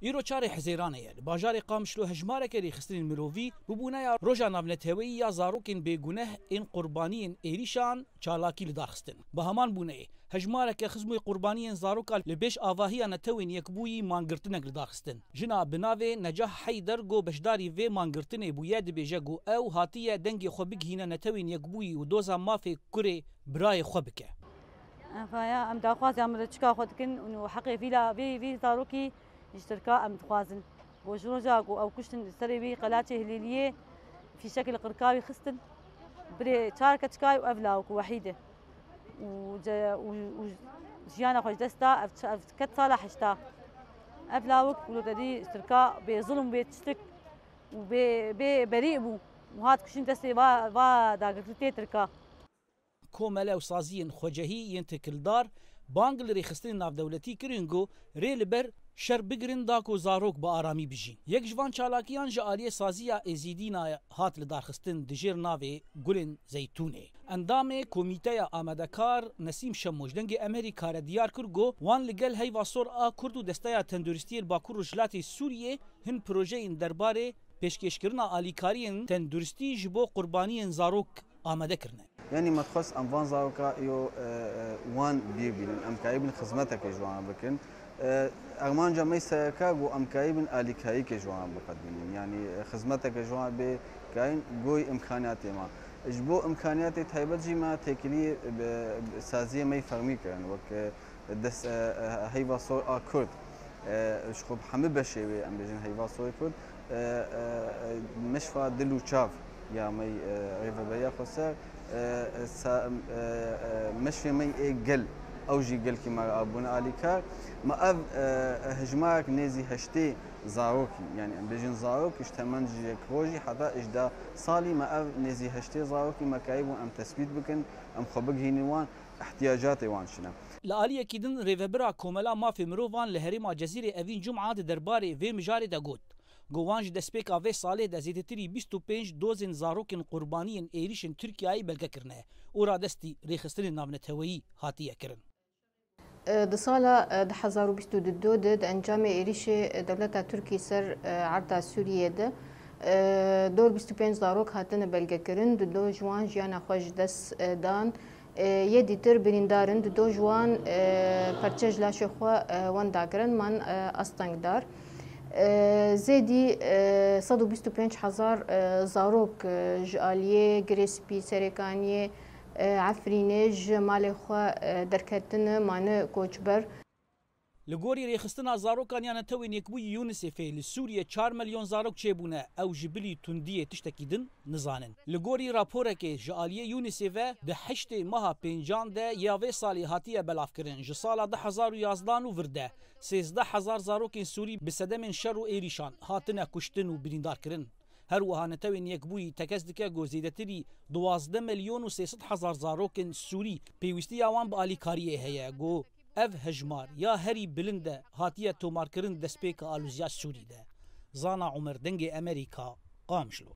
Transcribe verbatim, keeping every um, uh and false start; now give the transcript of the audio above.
Îro çarê Hizêranê ye. Li bajarê Qamişlo hejmareke rêxistinên mirovî bi bûneya Roja Navneteweyî ya Zarokên Bêguneh ên Qurbaniyên Êrîşan çalakî li dar xistin. Bi heman bûneyê, hejmareke xizmê qurbaniyên zarokan li pêş avahiya Netewên Yekbûyî mangirtinek li dar xistin. Jina bi navê Necah Heyder ku beşdarî vê mangirtinê bûye, dibêje ku ew hatiye dengê xwe bigihîne Netewên Yekbûyî û doza mafê kurê birayê xwe bike. Ev haya em daxwaziya min li çika xwe dikin û heqê vîla vî, vî zarokî ji Tirka em dixwazin. Ku ji roja ku ew kuştin li serê wî qelaçê Hilêliyê fîşekê li qirka wî xistin. Birê çar keçika û ev lawik û wehîd e. Û ce-, û, û jiyana xwe ji dest da, ev ç-, ev ket sala heşta. Ev lawik ku te dî ji Tirka bê zulm, bê tiştik û bê, bê berî bû û hat kuştin destê va, va dagirkirtê Tirka. Komele û saziyên xwecehî yên têkildar bang li rêxistinên navdewletî kirin ku rê li ber şer bigirin da ku zarok bi aramî bijîn. Yek ji van çalakiyan ji aliyê saziya Êzîdîna hat lidarxistin di jêr navê Gulên Zeytûnê. Endamê Komîteya Amadekar Nesîm Şemo ji Dengê Amerîka re diyar kir ku wan li gel Heyva Sor a Kurd û Desteya Tenduristiyê li Bakur Rojhilatê Sûriyê hin projeyên derbarê pêşkêşkirina alîkariyên tenduristî ji bo qurbaniyên zarok amade kirine. Yanî me dixwest em van zaroka yo, e, e, wan bîr bînin, em karîbin xizmeteke ji wan bikin. E, armanca me sereka ku em karîbin alîkariyeke ji wan biqedînin. Yanî, e, xizmeteke ji wan bê karîn goy imkaniyatê me. Ji bo imkaniyatê taybet jî me têkilî bi, bi saziyê me yî fermî kirin, wek, e, des-, e, e, Heyva Sor a Kurd. E, ji xwe bi hemî beşê wê, em bêjin Heyva Sorê Kurd, e, e, e, meşfa dil û çav ya me, e, rêveberiya xweser, e, e, sa-, e, e, meşfê me ê gel, ew jî gelkî me re abûne alîkar. Me ev, e, e, hejmarek nêzî heştê zarokî, yanî em bêjin zarok, ji temen ji yek rojî heta ji deh salî, me ev nêzî heştê zarokî me karîbûn em tesbît bikin, em xwe bigihînin wan, ihtiyacatê wan çi ne. Li aliyekî din, rêvebira Komela Mafê Mirovan li herêma Cezîrê Evîn Cuma di derbarê vê mijarê de got, ku wan ji destpêka vê salê de zêdetirî bîst û pênc dozên zarokên qurbaniyên êrîşên Tirkiyeyê belge kirine û radestî rêxistinên navneteweyî hatiye kirin. Di sala, e, du hezar û bîst û du de di encamê êrîşê, e, dewleta Tirkî ser, e, erda Sûriyê de, e, dor bîst û pênc zarok hatine belgekirin, du do ji wan jiyana xwe ji dest, e, dan. E, yê dîtir birîndar in, du do ji wan, e, perçe ji laşê xwe, e, wenda kirin, man, e, astengdar. E, zêdî, e, sed û bîst û pênc hezar, e, zarok, e, ji aliyê Girê Spî, Serêkaniyê, e, Efrînê ji malê xwe, e, derketine, mane koçber. Li gorî Rêxistina Zarokan ya Netewên Yekbûyî UNICEF'ê, li Sûriyê çar milyon zarok çêbûne, ew ji bilî tundiyê tiştekî din nizanin. Li gorî raporekê ji aliyê UNICEF'ê, di heştê meha pêncan de ya vê salê hatiye belavkirin, ji sala du hezar û yazdan û vir de sêzdeh hezar zarokên Sûrî bi sedemên şer û êrîşan hatine kuştin û birîndarkirin. Her wiha Netewên Yekbûyî tekez dike ku zêdetirî duwazdeh milyon û sê sed hezar zarokên Sûrî pêwîstiya wan bi alîkariyê heye, ku ev hejmar ya herî bilind e hatiye tomarkirin destpêka alozya Sûrî de. Zana Umer, Dengê Amerîka, Qamişlo.